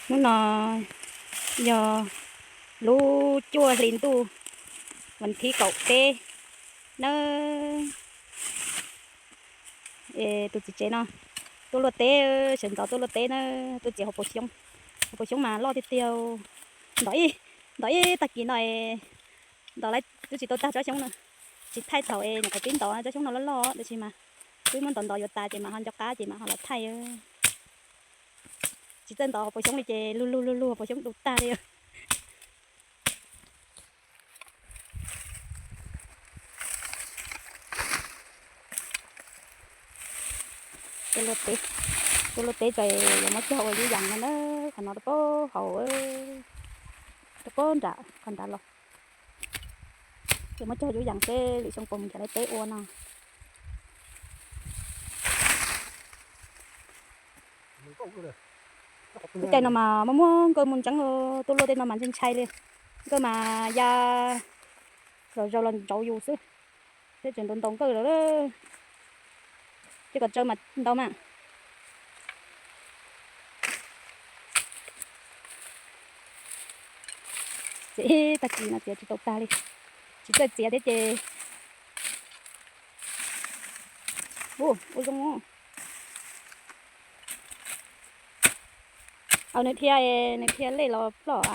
Hnub no yog lub cuaj hli ntuj, vas thib kaum peb nawb. Es tus txiv tsev no tuaj luaj teb, sawv ntxov tuaj luaj teb na, tuaj txiav hauv paus xyoob. Hauv paus xyoob mas loj tiag tiag. Ntov ib, ntov ib tag kis no es ntov lawv twb tsis tau tag tsob xyoob no, tsis thaij thaum es nyuam qhuav pib ntov tsob xyoob no loj loj, tab sis mas twb muab ntov ntov yuav tas ces mam ho nco qab ces mam ho los thaij. Tsis txawj ntov hauv paus xyoob li ces lug lug lug lug hauv paus xyoob du tag li. Tuaj luaj teb, tuaj luaj teb ces yuav muab cog ua yub yas no na, qhov no rau pab hauv, rau pab nram qhov nrad los. Yuav muab cog yub yas seb lwm xyoo puas mus nrhiav lawv teb ua no. Lub caij no mas muaj muaj nkawj muaj ntseeb, tuaj luaj tej no mas ntshai ntshai li. Nkawj mas ya los zaus los ntsauv yus xwb, thiab tseem ntaus ntaus nkawj lawm. Ces kom tsawg mas ntau mas. Txiav ib tag kis no txiav tsis tau tag li, tsis txawj txiav thiab ces. Ua zoo. Aw, nws dhia, nws dhia lej los ploj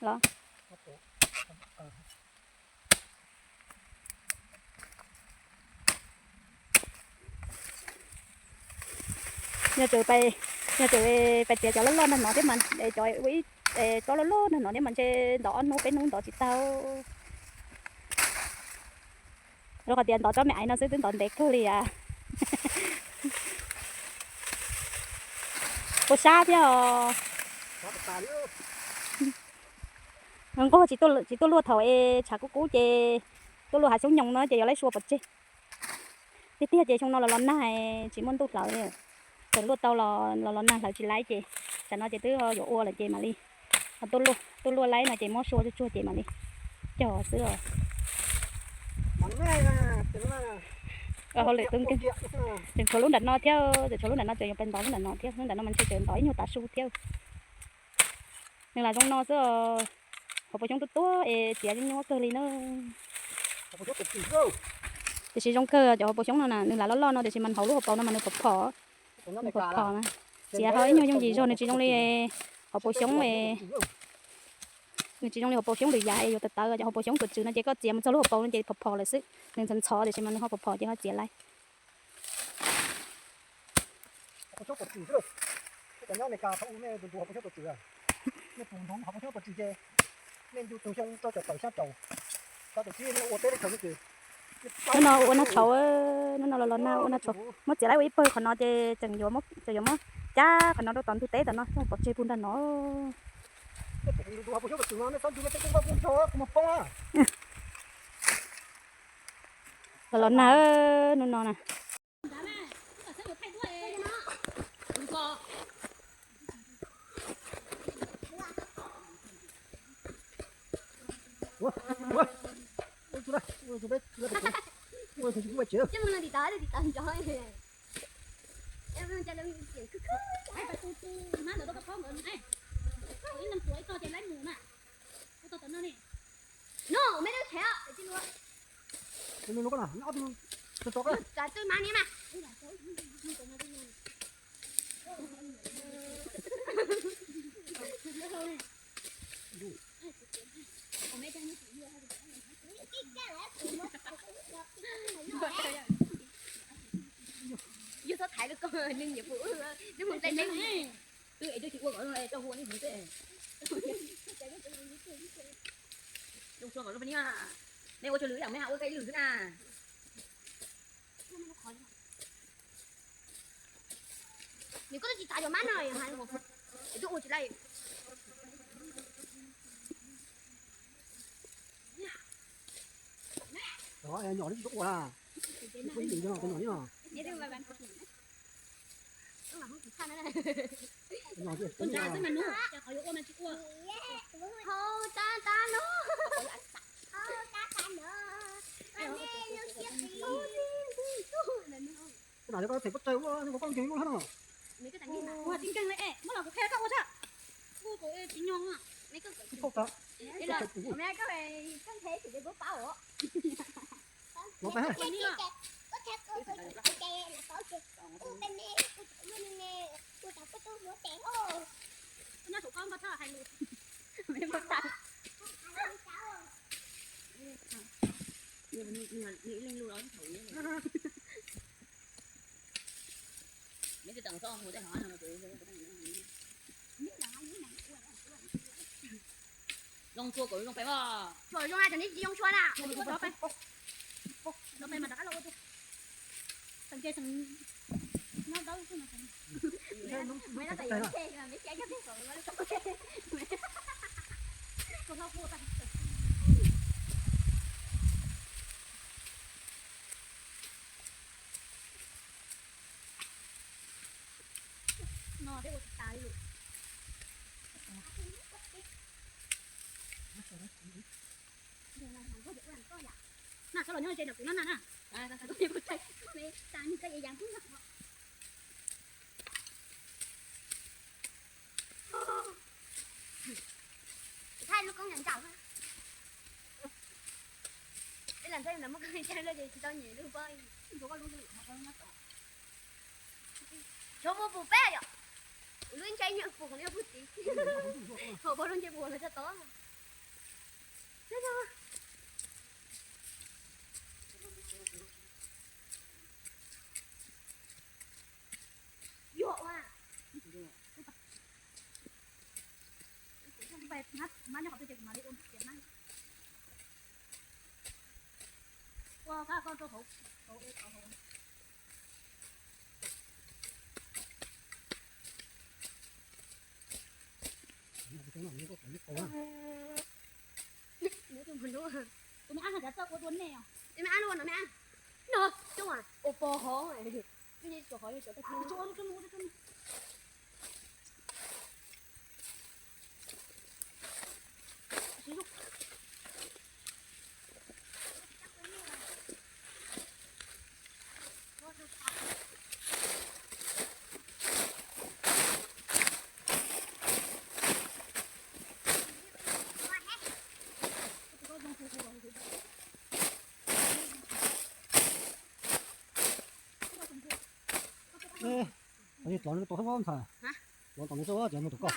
los. Yog tseem, yog tseem pais txiav cov loj loj nrog no thiab mas, cov ua ib tsob loj loj nrog no thiab mas ntshe ntov ob hnub peb hnub ntov tsis tag. Rau qhov tias ntov tsob me aiv no xwb twb ntov ntev kawg li as. Ua sab thiab os. Nqog tsis tuaj luaj thaum es tshav kub kub ces tuaj luaj hav xyoob nyoos no ces yuav laib sua pov tseg. Tiag tiag ces xyoo no los los nag tsis muaj ntuj hlawv li. Txawm luaj tau los los nag hlawv tsis laib ces tsam no ces twb yuav ua lawm ces mam li tuaj luaj laib no ces muab sua tsuag tsuag ces mam li cog xwb os. Hauj lwm tseem tshuav lub nram no thiab, tseem tshuav lub nram no tseem yuav pais ntov lub nram no thiab, lub nram no mas ntshe tseem ntov ib nyuag tav su thiab. Nws lam zoo no xwb os. Hauv paus xyoob tuaj tuaj es txiav nyuaj nyuaj kawg li na. Tiam sis zoo kawg cov hauv paus xyoob no na, nws lam loj loj no tiam sis mas hauv lub hauv paus no mas nws phom phom, nws phom phom na. Txiav ho ib nyuag yooj yim zog, nws tsis zoo li hauv paus xyoob, nws tsis zoo li hauv paus xyoob lwm yam es yuav tawv tawv. Cov hauv paus xyoob tuam tswm no ces koj txiav mus txog lub hauv paus no ces phom phom lawm xwb, nws ntxhov ntxhov tiam sis mas nws ho phom phom ces ho txiav laib. Hnub no ua nag tshauv, hnub no los los nag ua nag tshauv, hnub no los los nag ua nag tshauv, hnub no los los nag ua nag tshauv. Muab txiav laib ua ib pawg qhov no ces tseem yuav, tseem yuav muab cab qhov no rau tom ntug teb tom no coj pov tseg puag nram no. Los los nag hnub no na. Yus txhob thaiv lub koj, nws nyiam puas, nws mus nplej nplej. Twb es twb tsis ua kom coj hu nej hwv xwb. Zoo sua kom zoo pab niam, nej ua tsawg lwm yam, nej ua koj ib lwm xwb na. Nws koj twb tsis tav cov mab no, es twb ua tsis laij. Nyom tsis tau ua, ua ib lwm cov no, cov nyom nyob no. Koj nam koj txhais pob tsaws ua, koj nkeeg lub hab no. Ua tsis nkeeg li es muab los kuv qhia koj ua tso. Kuv tsis nyob. Koj nqe kuv pab os. Nyob saum koj npaj thaj hais lus. Zoo tshua, kuv zoo pais os. Tsuas zoo na, cov nej tsis zoo tshua na. Los pais mas rov qab los ua tus. Tseem ces tseem nyob dawb xwb no. No thiab ua tsis tas li lawm. Na, sawv los nyob ze ntawm kuv no na na. Thaij lub koob ncaws ncaws. Ib las ntxheb ntawd muab koob ncaws lawm ces tsis tau nyiam lub pob. Xyov muaj puas peb yom. Lub ntsej nyob puag qhov no puag tid. Ho puag lub ntsej puag no txog tod. Yog ua. Ua koj rau hauv, hauv, hauv. Tus me ab no kav txawj ua dua nej os. Tus me ab no, no, coob as, ua pog hov. Tlov no tau hab ntxhais. Tlov tom no xwb ces mus tom koj.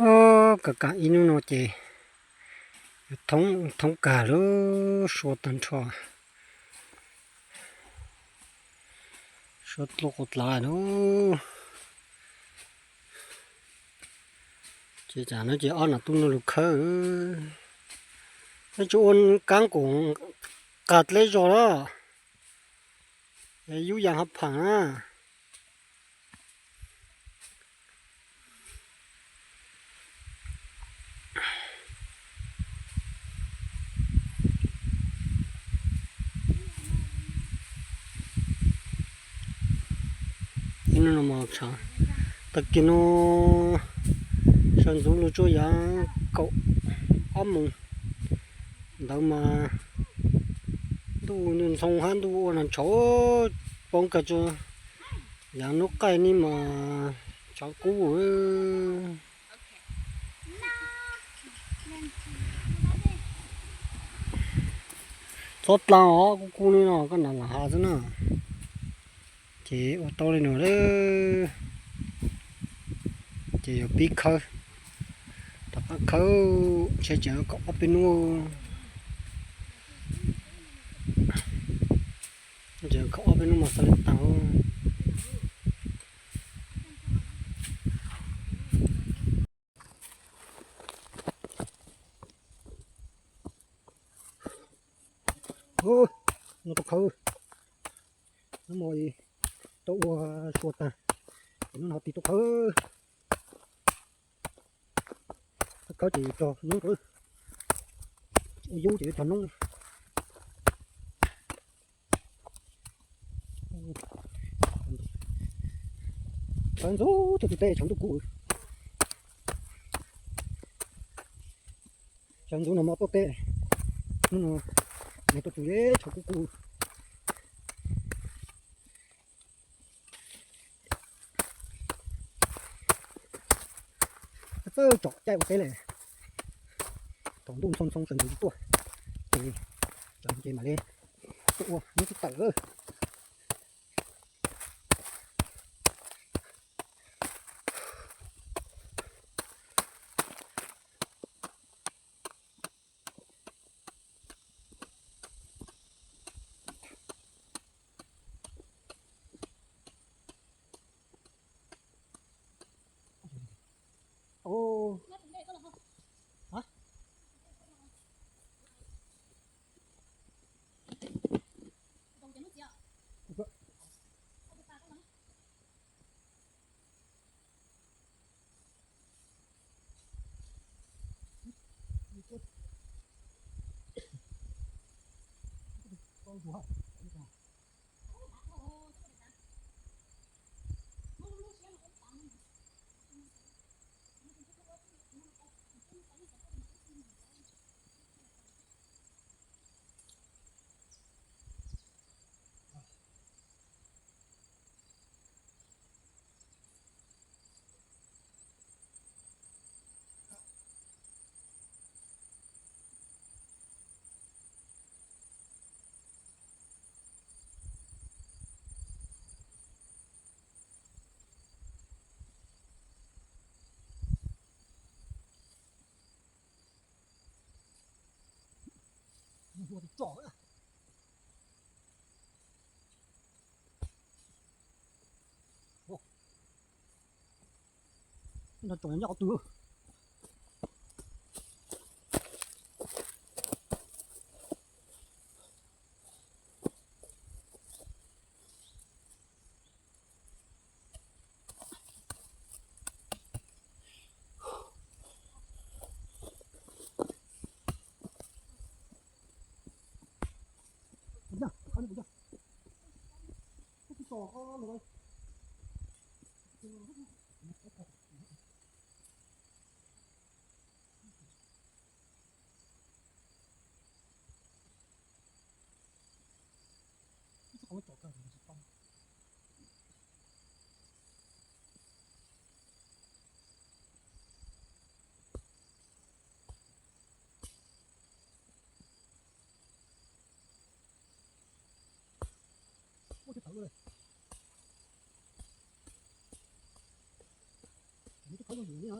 Ob, kam kam ib hnub no ces yuav thoob kag lub sua tag nrho. Sua dlua quas dlav lawm. Ces tsam no ces ob nam tub no lug khawb. Neb tsis ua kaab koom qas dleb zog los, yub yas hav phaam na. Ib hnub no mas tag kis no sawv ntxuv lug tsuas yaav kaum ob moos ntawd mas ntuj ntxhoo hab ntuj ua nas tshauv poob kag tsuas yaav nub qaij ni mas tshav kub. Txhob dlaa os, kub kub li no koj nam lam has xwb na. Ces ua tau li no lawm ces yuav pib khawb, rov qab khawb, ntshe tseem kaum ob peb hnub, tseem kaum ob peb hnub mas xav li taag. Mus tau khawb. Hmo tau ua sua tag, ces hnub no tig tuaj khawb, khawb ces tso noob, ua yub ces tso noob. Tshav ntxub tug teb, tshav ntuj kub, tshav ntxub no mob tuaj teb, hnub no nws tuaj tsuv tshav kub kub. Txawj tsom caij ua teb li, thaum ntuj ntxhoo ntxhoo sawv ntxees tuaj, ces tsom ces mam li tuaj ua noob tib tawm. Nyob twg? Ua tib thawv li. Ces nws twb khawb zoo yus li na,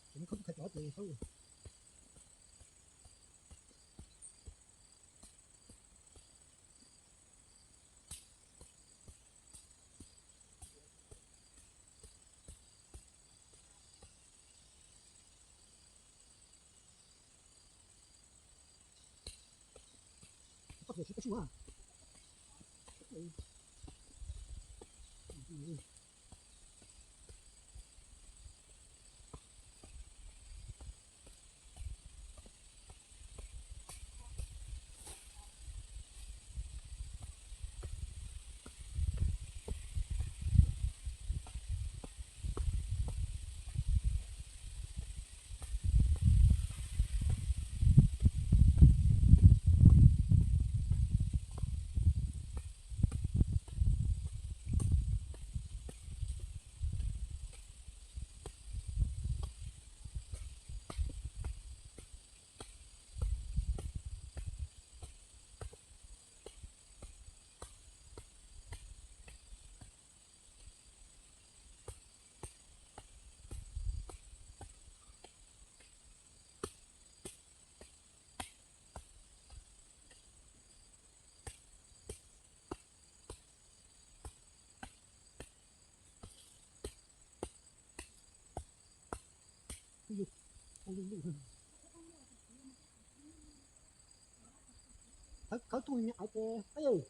ces nws khawb tub khai cov ces khawb. Khawb tug me aiv ces,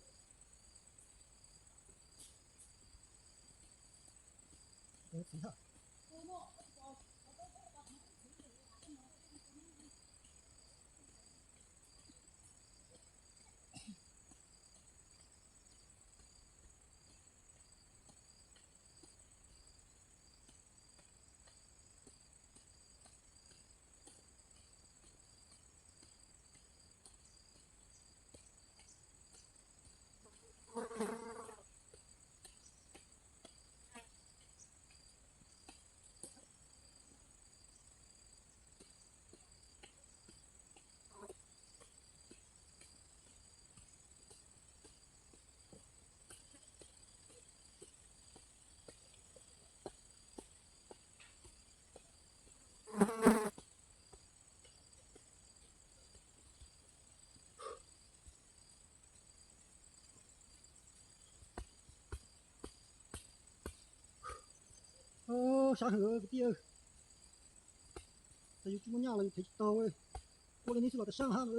Sab heev kwv tij, tas yus tsis muaj nyaj los yus thev tsis tau, ua li nej xwb los tas sab hab.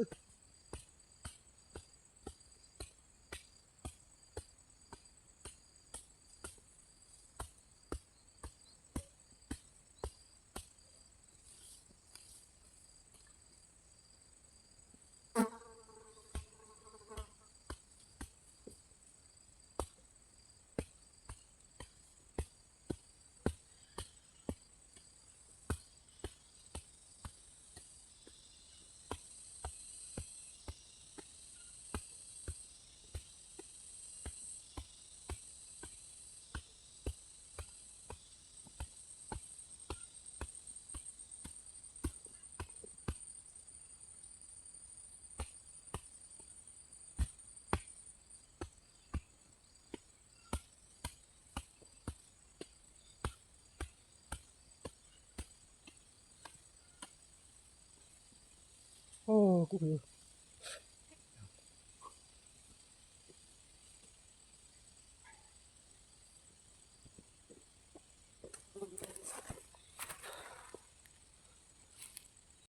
Kuv